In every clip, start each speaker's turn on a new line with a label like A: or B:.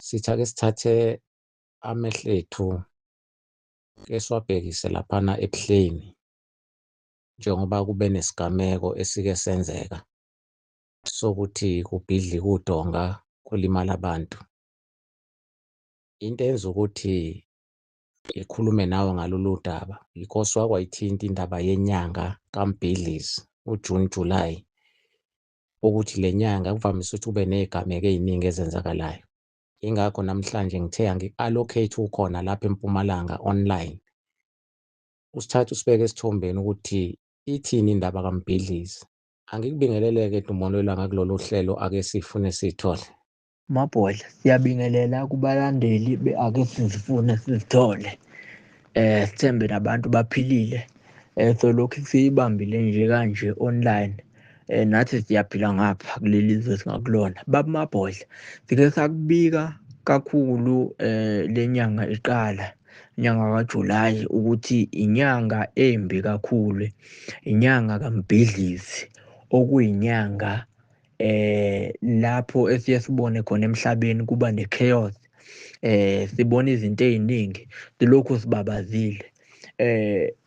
A: Sithi ake sithathe amehlo ethu ke siwabhekise laphana eBuhleni, njengoba kube nesigameko esike senzeka sokuthi kubhidlike udonga kulimale abantu. Into eyenza ukuthi ngikhulume nawe ngalolu daba, because wake wayithinta indaba yenyanga kaMbhidlizi, uJune, July, ukuthi le nyanga kuvamise ukuthi kube ney'gameko ey'ningi ezenzakalayo. Yingakho namhlanje ngithe angiku-allocate ukhona lapha eMpumalanga online. Usithathe usibeke esithombeni ukuthi ithini indaba kaMbhidlizi. Angikubingelele-ke Dumolo Welanga kulolu hlelo ake sifune sithole.
B: Mabhodla, siyabingelela kubalandeli be-Ake Sizifune Sizithole. Sithembe nabantu baphilile. Solokhu siyibambile nje kanje online. Nathi siyaphila ngapha kuleli zwe singakulona. Baba Mabhodla, sike sakubika kakhulu le nyanga iqala, inyanga kaJulayi, ukuthi inyanga embi kakhulu, inyanga kaMbhidlizi, okuyinyanga lapho esiye sibone khona emhlabeni kuba ne-chaos. Sibona izinto ey'ningi, silokhu sibabazile.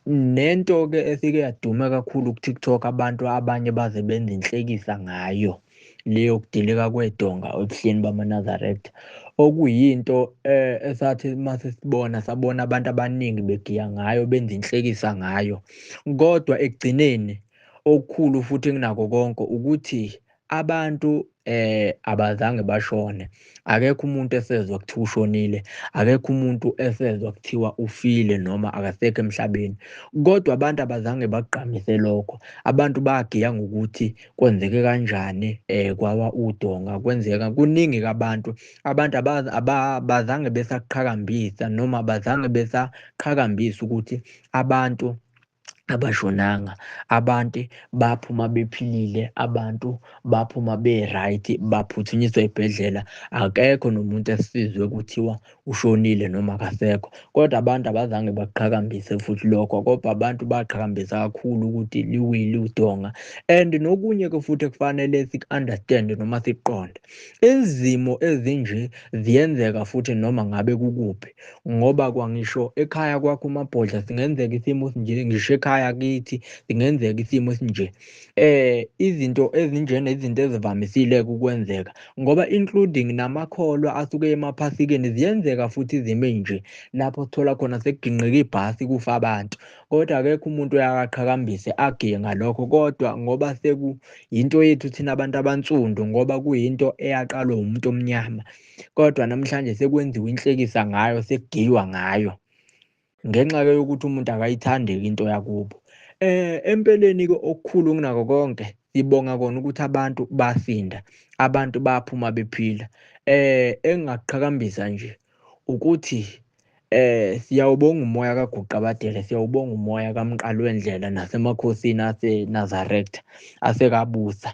B: Nento-ke esike yaduma kakhulu ku-TikTok, abantu abanye baze benze inhlekisa ngayo, leyo kudilika kwedonga ebuhleni bamaNazaretha, okuyinto esathi mase sibona, sabona abantu abaningi begiya ngayo, benza inhlekisa ngayo. Kodwa ekugcineni okukhulu futhi kunako konke ukuthi abantu abazange bashone. Akekho umuntu esezwa kuthiwa ushonile, akekho umuntu esezwa kuthiwa ufile noma akasekho emhlabeni. Kodwa abantu abazange bakugqamise lokho. Abantu bagiya ngokuthi kwenzeke kanjani, kwawa udonga, kwenzeka kuningi kabantu. Abantu abazange besaqhakambisa noma abazange besaqhakambisa ukuthi abantu abashonanga, abantu baphuma bephilile, abantu baphuma be-right, baphuthunyiswa ey'bhedlela. Akekho nomuntu esizwe kuthiwa ushonile noma akasekho. Kodwa abantu abazange bakuqhakambise futhi lokho, kodwa abantu baqhakambisa kakhulu ukuthi liwile udonga. And nokunye-ke futhi ekufanele siku-understand-e noma sikuqonde, izimo ezinje ziyenzeka futhi noma ngabe kukuphi, ngoba kwangisho ekhaya kwakho uMabhodla singenzeka isimo esinje, ngisho ekhaya kithi singenzeka isimo esinje. Izinto ezinjena izinto ezivamisile-ke ukwenzeka, ngoba including namakholwa asuke emaphasikeni, ziyenzeka futhi izimo ey'nje lapho sithola khona sekuginqika ibhasi kufa abantu. Kodwa akekho umuntu oyakaqhakambise agiye ngalokho, kodwa ngoba sekuyinto yethu thina abantu abansundu, ngoba kuyinto eyaqalwa umuntu omnyama, kodwa namhlanje sekwenziwa inhlekisa ngayo, sekugiywa ngayo ngenxa-ke yokuthi umuntu akayithandi-ke into yakubo. Empeleni-ke okukhulu kunako konke, sibonga kona ukuthi abantu basinda, abantu baphuma bephila. Engingakuqhakambisa nje ukuthi siyawubonga umoya kaGuqabadele, siyawubonga umoya kaMqalwendlela nasemakhosini aseNazaretha asekabusa,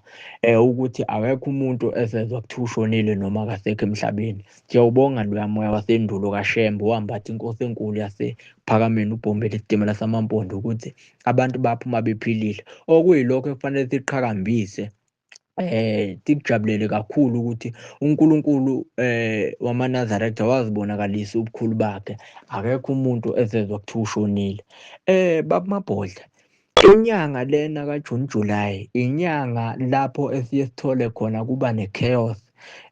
B: ukuthi akekho umuntu esezwa kuthiwa ushonile noma akasekho emhlabeni. Siyawubonga loya moya wasendulo kaShembe owambatha inkosi enkulu yasePhakameni uBhombela isitimela samaMpondo, ukuthi abantu baphuma bephilile. Okuyilokho ekufanele siqhakambise, sikujabulele kakhulu ukuthi uNkulunkulu wamaNazaretha wazibonakalisa ubukhulu bakhe, akekho umuntu esezwa kuthiwa ushonile. Baba Mabhodla, inyanga lena kaJune July, inyanga lapho esiye sithole khona kuba ne-chaos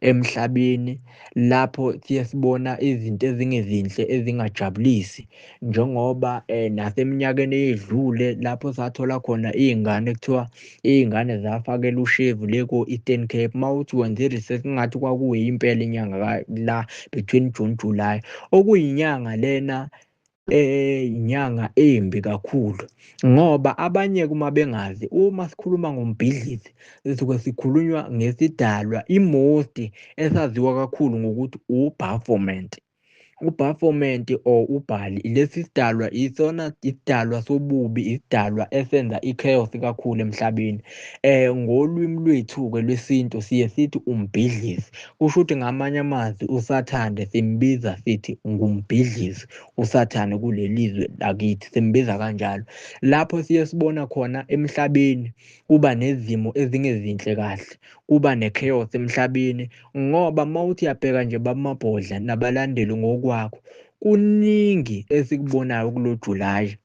B: emhlabeni, lapho siye sibona izinto ezingezinhle ezingajabulisi, njengoba naseminyakeni eyedlule lapho sathola khona iy'ngane kuthiwa iy'ngane zafakela ushevu le ko-Eastern Cape. Uma uthi wenza i-research kungathi kwakuyimpela inyanga la between June July, okuyinyanga lena inyanga embi kakhulu, ngoba abanye kuma bengazi, uma sikhuluma ngombhidlizi sisuke sikhulunywa ngesidalwa i-most esaziwa kakhulu ngokuthi uBaphomet. UBaphomet or uBhali, lesi sidalwa isona isidalwa sobubi, isidalwa esenza i-chaos kakhulu emhlabeni. Ngolwimi lwethu-ke lwesintu siye sithi umbhidlizi, kusho ukuthi ngamanye amazwi uSathane simbiza sithi ngumbhidlizi uSathane kuleli zwe lakithi, simbiza kanjalo. Lapho siye sibona khona emhlabeni kuba nezimo ezingezinhle kahle, Kuba ne-chaos emhlabeni, ngoba uma uthi uyabheka nje bamabhodla nabalandeli ngokwakho, kuningi esikubonayo kulo July.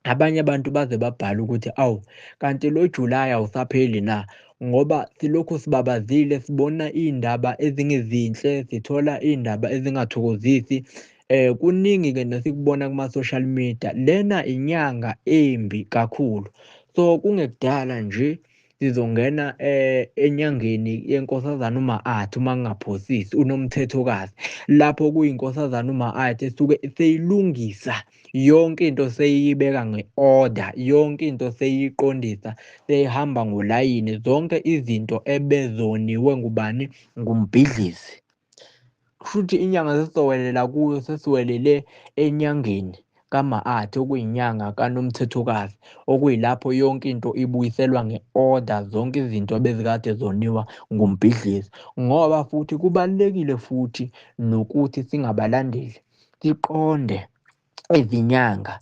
B: Abanye abantu baze babhale ukuthi awu kanti lo July awusapheli na, ngoba silokhu sibabazile, sibona iy'ndaba ezingezinhle, sithola iy'ndaba ezingathokozisi. Kuningi-ke nesikubona kuma-social media. Lena inyanga embi kakhulu. So kungekudala nje sizongena enyangeni yenkosazana uMa'at, uma ngingaphosisi, uNomthethokazi, lapho kuyinkosazana uMa'at esuke seyilungisa yonke into, seyiyibeka nge-order, yonke into seyiqondisa, seyihamba ngolayini, zonke izinto ebezoniwe ngubani? Ngumbhidlizi. Kushuthi inyanga sesizowelela kuyo, sesiwelele enyangeni kaMa'at, okuyinyanga kaNomthethokazi, okuyilapho yonke into ibuyiselwa nge-order, zonke izinto ebezikade zoniwa ngumbhidlizi. Ngoba futhi kubalulekile futhi nokuthi singabalandeli siqonde izinyanga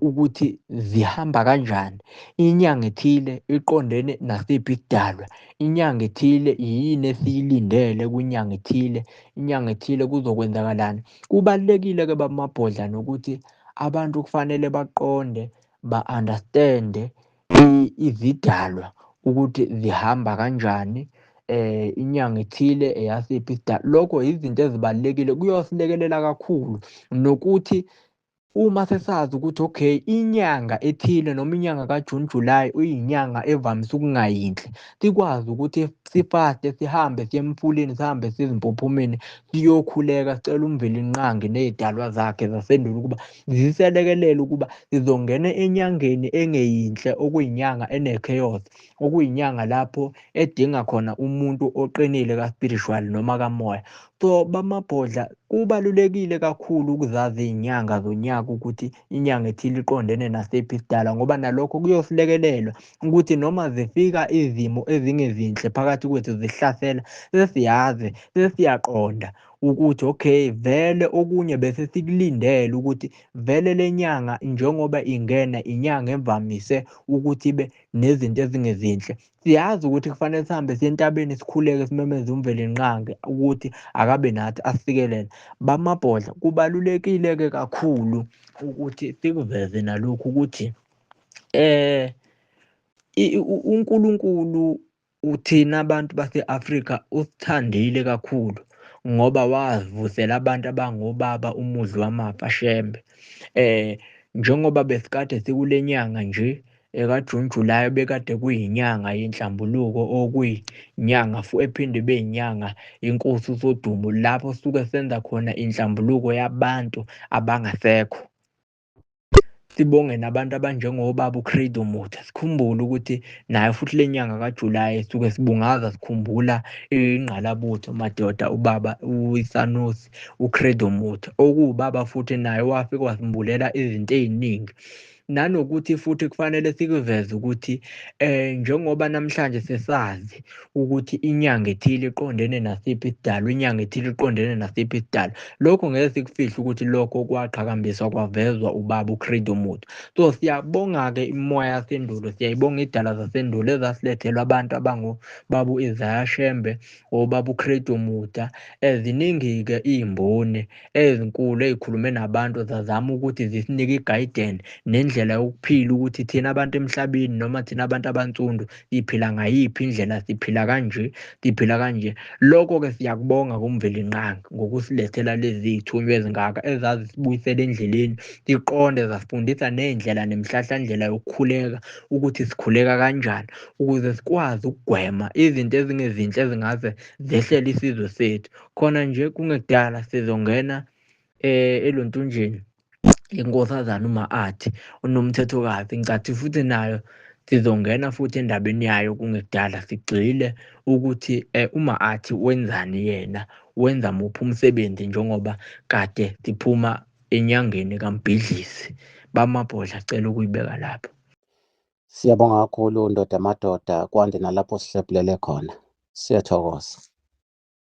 B: ukuthi zihamba kanjani. Inyanga ethile iqondene nasiphi isidalwa, inyanga ethile yini esiyilindele kwinyanga ethile, inyanga ethile kuzokwenzakalani. Kubalulekile-ke bamabhodla nokuthi abantu kufanele baqonde, ba-understand-e izidalwa ukuthi zihamba kanjani, inyanga ethile eyasiphi isidalwa. Lokho izinto ezibalulekile, kuyosilekelela kakhulu nokuthi uma sesazi ukuthi okay, inyanga ethile noma inyanga kaJune, July uyinyanga evamise ukungayinhle, sikwazi ukuthi sifaste, sihambe siye emfuleni, sihambe siye ezimpophomeni, siyokhuleka, sicela uMvelinqangi ney'dalwa zakhe zasendulo ukuba ziselekelele ukuba sizongena enyangeni engeyinhle, okuyinyanga ene-chaos, okuyinyanga lapho edinga khona umuntu oqinile ka-spiritual noma kamoya. So bamabhodla, kubalulekile kakhulu ukuzazi iy'nyanga zonyaka ukuthi inyanga ethile iqondene nasiphi isidalwa, ngoba nalokho kuyosilekelela ukuthi noma zifika izimo ezingezinhle phakathi kwethu zihlasela, sesiyazi, sesiyaqonda ukuthi okay, vele okunye bese sikulindele ukuthi vele le nyanga njengoba ingena inyanga evamise ukuthi ibe nezinto ezingezinhle. Siyazi ukuthi kufanele sihambe siye entabeni, sikhuleke, simemeze uMvelinqangi ukuthi akabe nathi asikelele. Bamabhodla, kubalulekile-ke kakhulu ukuthi sikuveze nalokhu ukuthi uNkulunkulu uthina abantu base-Afrika usithandile kakhulu, ngoba wavusela abantu abangobaba uMudli wamafa Shembe. Njengoba besikade sikule nyanga nje ekaJune, July, bekade kuyinyanga yenhlambuluko, okuyinyanga ephinde ibe yinyanga yenkosi uSodumo, lapho suke senza khona inhlambuluko yabantu abangasekho. Sibonge nabantu abanjengobaba uCredo Mutwa. Sikhumbule ukuthi naye futhi le nyanga kaJulayi suke sibungaza sikhumbula ingqalabutho madoda, ubaba uSanusi uCredo Mutwa, okuwubaba futhi naye wafika wasimbulela izinto ey'ningi. Nanokuthi futhi kufanele sikuveze ukuthi njengoba namhlanje sesazi ukuthi inyanga ethile iqondene nasiphi isidalwa, inyanga ethile iqondene nasiphi isidalwa, lokho ngeke sikufihle ukuthi lokho kwaqhakambiswa kwavezwa ubaba uCredo Mutwa. So siyabonga-ke imimoya yasendulo, siyayibonga iy'dalwa zasendulo ezasilethelwa abantu abangobaba u-Isaiah Shembe, obaba uCredo Mutwa. Ziningi-ke iy'mboni ezinkulu ey'khulume nabantu zazama ukuthi zisinike i-guidance nendlela yokuphila, ukuthi thina abantu emhlabeni noma thina abantu abansundu siphila ngayiphi indlela, siphila kanje, siphila kanje. Lokho-ke siyakubonga kuMvelinqangi ngokusilethela lezi zithunywa ezingaka ezazisibuyisela endleleni, siqonde, zasifundisa ney'ndlela nemihlahlandlela yokukhuleka, ukuthi sikhuleka kanjani ukuze sikwazi ukugwema izinto ezingezinhle ezingaze zehlele isizwe sethu. Khona nje kungekudala sizongena elontunjeni inkosazana uMa'at uNomthethokazi, ngicathi futhi nayo sizongena futhi endabeni yayo kungekudala, sigxile ukuthi uMa'at wenzani yena, wenza muphi umsebenzi njengoba kade siphuma enyangeni kaMbhidlisi. Bamabhodla, cela ukuyibeka lapho.
A: Siyabonga kakhulu ndoda madoda, kwande nalapho sihlephulele khona. Siyathokoza.